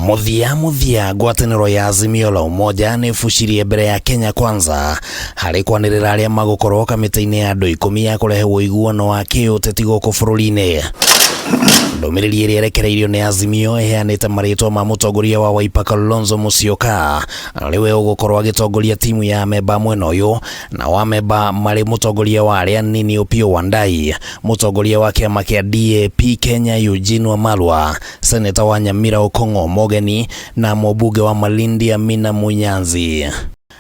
Mũthia mũthia, ngwatanĩro ya Azimio la Umoja nĩ ĩbucirie mbere ya Kenya Kwanza harĩ kwanĩrĩra arĩa magũkorwo kamĩtĩ-inĩ ya andũ 10 ya kũrehe ũiguano wa kĩũteti gũkũ bũrũri-inĩ. Ndũmĩrĩri ĩrĩa ĩrekereirio nĩ Azimio ĩheanĩte marĩtwa ma mũtongoria wa Wiper Kalonzo Musyoka, arĩ we ũgũkorwo agĩtongoria timu ya amemba mwena ũyũ, na wa amemba marĩ mũtongoria wa arĩa anini Opiyo Wandayi, mũtongoria wa kĩama kĩa DAP Kenya Eugene Wamalwa, seneta wa Nyamira Okong'o Omogeni na mũmbunge wa Malindi Amina Munyanzi.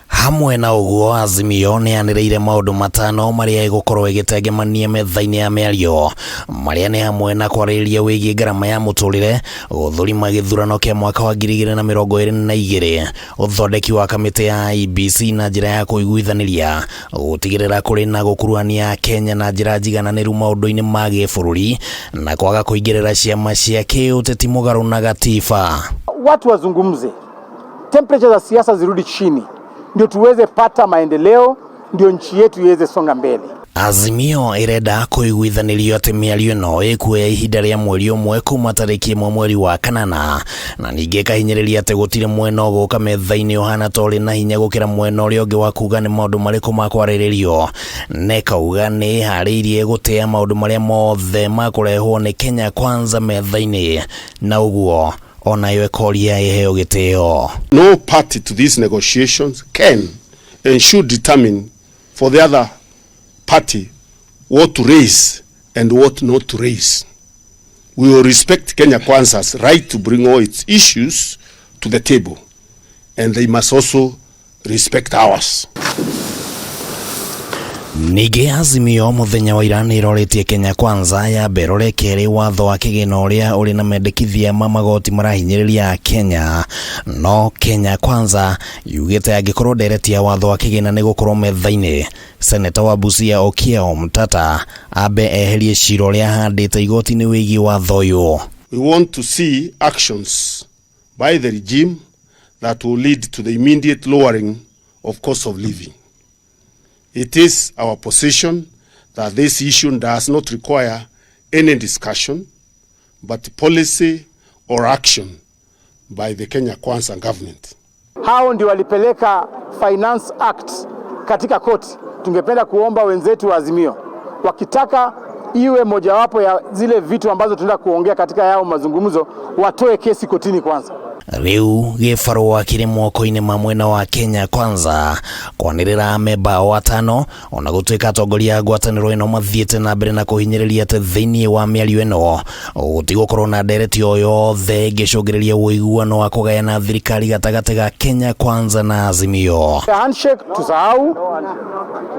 Hamwe na ũguo, Azimio nĩ yanĩrĩire maũndũ 5 marĩa ĩgũkorwo ĩgĩtengemania metha-inĩ ya mĩario, marĩa nĩ hamwe na kwarĩrĩria wĩgiĩ ngarama ya mũtũrĩre, gũthũrima gĩthurano kĩa mwaka wa 2022, ũthondeki wa kamĩtĩ ya IEBC na njĩra ya kũiguithanĩria, gũtigĩrĩra kũrĩ na gũkuruhania Kenya na njĩra njigananĩru maũndũ-inĩ ma gĩbũrũri, na kwaga kũingĩrĩra ciama cia kĩũteti mũgarũ na gatiba. Watu wazungumze, temperature za siasa zirudi chini, ndio tuweze pata maendeleo, ndio nchi yetu iweze songa mbele. Azimio ĩrenda kũiguithanĩrio atĩ mĩario ĩno ĩkuoya ihinda rĩa mweri ũmwe kuma tarĩki 1 mweri wa kanana, na ningĩ ĩkahinyĩrĩria atĩ gũtirĩ mwena ũgũka metha-inĩ ũhana ta ũrĩ na hinya gũkĩra mwena ũrĩa ũngĩ wa kuga nĩ maũndũ marĩkũ makwarĩrĩrio, na ĩkauga nĩ ĩharĩirie gũtĩa maũndũ marĩa mothe makũrehwo nĩ Kenya Kwanza metha-inĩ, na ũguo onayo ĩkoria ĩheo gĩtĩo. No party to these negotiations can and should determine for the other party what to raise and what not to raise. We will respect Kenya Kwanza's right to bring all its issues to the table, and they must also respect ours. Ningĩ Azimio mũthenya wa ira nĩ ĩroretie Kenya Kwanza ya mberore kerĩ watho wa kĩgĩna ũrĩa ũrĩ na mendekithia ma magoti marahinyĩrĩria Kenya, no Kenya Kwanza yugĩte angĩkorwo ndereti ya watho wa kĩgĩna nĩ gũkorwo metha-inĩ, Seneta wa Busia Okiya Omtatah ambe eherie cira ũrĩa ahandĩte igoti-inĩ wĩgiĩ watho ũyũ. We want to see actions by the regime that will lead to the immediate lowering of cost of living. It is our position that this issue does not require any discussion, but policy or action by the Kenya Kwanza government. Hao ndio walipeleka Finance Act katika koti. Tungependa kuomba wenzetu wa Azimio wakitaka iwe mojawapo ya zile vitu ambazo tunaenda kuongea katika yao mazungumzo, watoe kesi kotini kwanza. Rĩu gĩbarũa kĩrĩ moko-inĩ ma mwena wa Kenya Kwanza kwanĩrĩra amemba ao 5, ona gũtuĩka atongoria a ngwatanĩro ĩno mathiĩte na mbere na kũhinyĩrĩria atĩ thĩinĩ wa mĩario ĩno gũtigũkorwo na ndereti o yothe ĩngĩcũngĩrĩria ũiguano wa kũgayana thirikari gatagatĩ ga Kenya Kwanza na Azimio. Handshake tusahau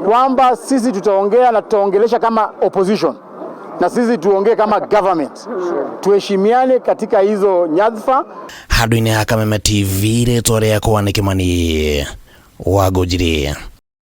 kwamba sisi tutaongea na tutaongelesha kama opposition na sisi tuongee kama government, tuheshimiane katika hizo nyadhifa. Handũ-inĩ ha Kameme TV, rĩtwa rĩakwa nĩ Kĩmani wa Ngũnjiri.